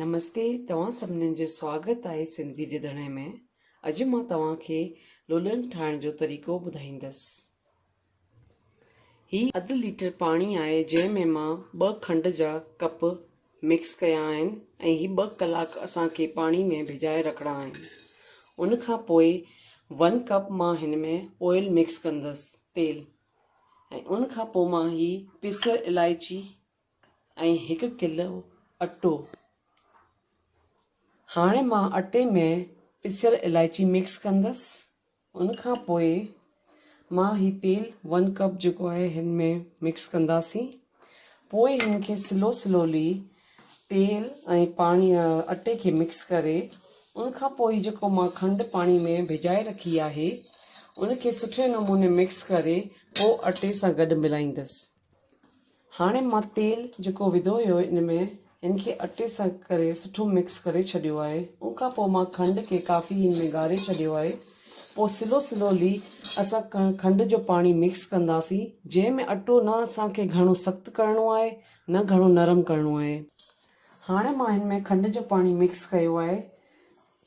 نمستي توهان سڀنين جو سواگت آهي سنڌي رڌڻي ۾ اڄ مان توهان کي لولن ٺاهڻ جو طريقو ٻڌائيندس. هي اڌ ليٽر پاڻي آهي جنهن ۾ مان ٻه کنڊ جا ڪپ مڪس ڪيا آهن ۽ هي ٻه ڪلاڪ اسان کي پاڻي ۾ ڀڄائي رکڻا آهن ان کان پوء ون ڪپ مان هن ۾ آئل مڪس ڪندس تيل ۽ ان کان پوء مان هي پيسيل الائچي ۽ هڪ ڪلو اٽو. هاڻي مان اٽي ۾ پسيل الائچي مڪس ڪندس. ان کان پوء مان هي تيل ون ڪپ جيڪو آهي هن ۾ مڪس ڪنداسين. پوء هن کي سلو سلولي تيل ۽ پاڻي اٽي کي مڪس ڪري ان کان پوء هي جيڪو مان کنڊ پاڻي ۾ ڀڄائي رکي آهي ان کي سٺي نموني مڪس ڪري پوء اٽي سان گڏ ملائيندس. هاڻي مان تيل جيڪو وڌو هيو ان ۾ ان کي اٽي سان ڪري سٺو مڪس ڪري ڇڏيو آهي ان کان پوء مان کنڊ کي ڪافي ان ۾ ڳاري ڇڏيو آهي پوء سلو سلولي اسان کنڊ جو پاڻي مڪس ڪنداسين جنهن ۾ اٽو نه اسان کي گهڻو سخت ڪرڻو آهي نه گهڻو نرم ڪرڻو آهي هاڻي مان هن ۾ کنڊ جو پاڻي مڪس ڪيو آهي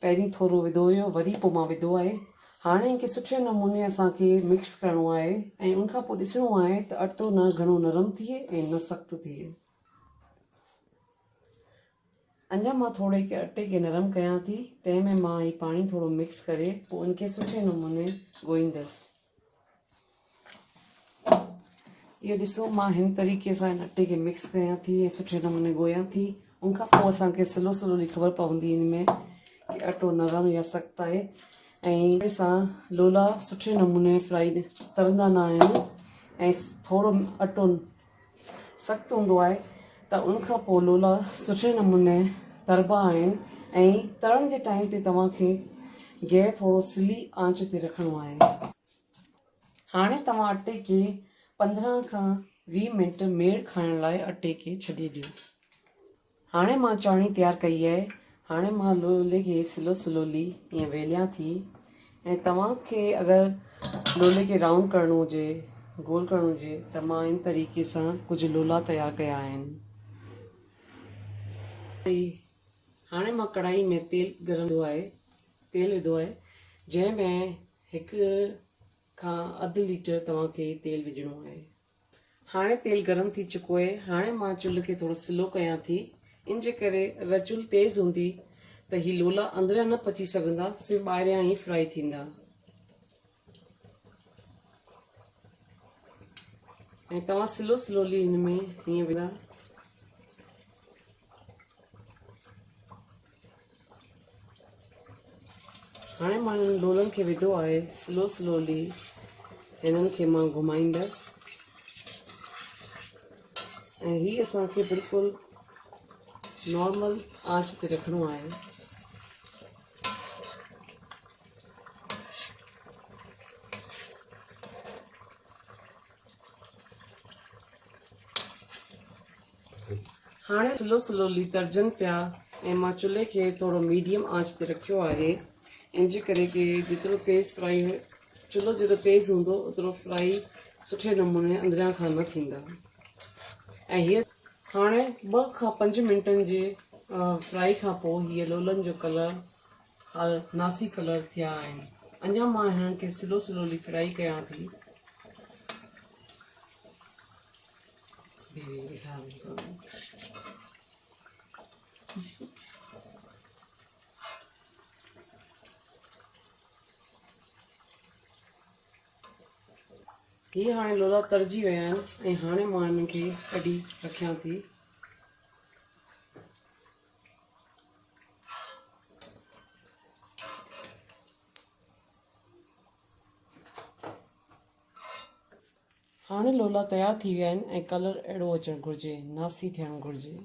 پهرين ٿورو وڌو هيو وري پوء مان وڌو آهي هاڻي ان کي سٺي نموني اسان کي مڪس ڪرڻو آهي ۽ ان کان پوء ڏسڻو آهي ته اٽو نه گهڻو نرم ٿئي ۽ نه سخت ٿئي اڃا مان ٿوري کي اٽي کي نرم ڪيان ٿي تنهن ۾ مان هي پاڻي ٿورو مڪس ڪري پوء ان کي سٺي نموني ڳوئيندس اهو ڏسو مان هن طريقي سان هن اٽي کي مڪس ڪيان ٿي ۽ سٺي نموني ڳوهيان ٿي ان کان پوء اسان کي سلو سلولي خبر پوندي هن ۾ ڪي اٽو نرم يا سخت آهي ۽ سان لولا سٺي نموني فرائي ترندا نه آهن ۽ ٿورو اٽو سخت هوندو آهي ته ان کان پوء لولا سٺي نموني تربا آهن ۽ ترڻ جي ٽائيم تي توهان کي گيهه ٿورو سلي آنچ تي رکڻو آهي. هاڻي توهان اٽي کي 15 کان 20 منٽ ميڙ کائڻ لاء اٽي کي ڇڏي ڏيو. هاڻي مان چاڻي تيار ڪئي آهي. هاڻي مان لولي کي سلو سلولي ائين ويليان ٿي ۽ توهان کي اگر لولي کي رائونڊ ڪرڻو هجي گول ڪرڻو هجي ته مان ان طريقي سان ڪجهه لولا تيار ڪيا آهن. هاڻي مان ڪڙهائي ۾ تيل گرم وڌو آهي تيل وڌو آهي جنهن ۾ هڪ کان اڌ ليٽر توهان کي تيل وجهڻو آهي. هاڻي تيل گرم ٿي چڪو آهي. هاڻي مان چلهه کي ٿورو سلو ڪيان ٿي. ان جي ڪري اگر چلهه تيز هوندي ته هي لولا اندريان نه پچي سگهندا صرف ٻاهريان ئي فرائي ٿيندا. ۽ توهان سلو سلولي هن ۾ هيئن وجهندا. هاڻي مان انهن لولن کي وڌو آهي سلو سلولي هنن کي مان گهمائيندس ۽ هي اسان کي بلڪل نارمل آنچ تي رکڻو آهي. هاڻي سلو سلولي ترجن پيا ۽ مان چلهي کي ٿورو ميڊيم آنچ تي رکيو آهي ان جي ڪري ڪي جيترو تيز فرائي چلهو جيترو تيز هوندو اوترو فرائي سٺي نموني اندريان کان نه ٿيندا ۽ هي هاڻي 2 کان 5 منٽن جي فرائي کان پوء هي لولن جو ڪلر ناسي ڪلر ٿيا آهن اڃا مان هنن کي سلو سلولي فرائي ڪيان ٿي. هي هاڻي لولا ترجي ويا آهن ۽ هاڻي مان هنن کي ڪڍي رکيان ٿي. هاڻي لولا تيار ٿي ويا آهن ۽ ڪلر اهڙو اچڻ گهرجي، ناسي ٿيڻ گهرجي.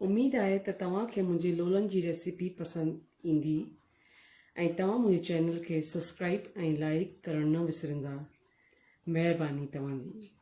اميد آهي ته توهان کي منهنجي لولن جي ريسيپي پسند ايندي ۽ توهان منهنجي چينل کي سبسڪرائيب ۽ لائيڪ ڪرڻ نه وسرندا. مهرباني توهان جي.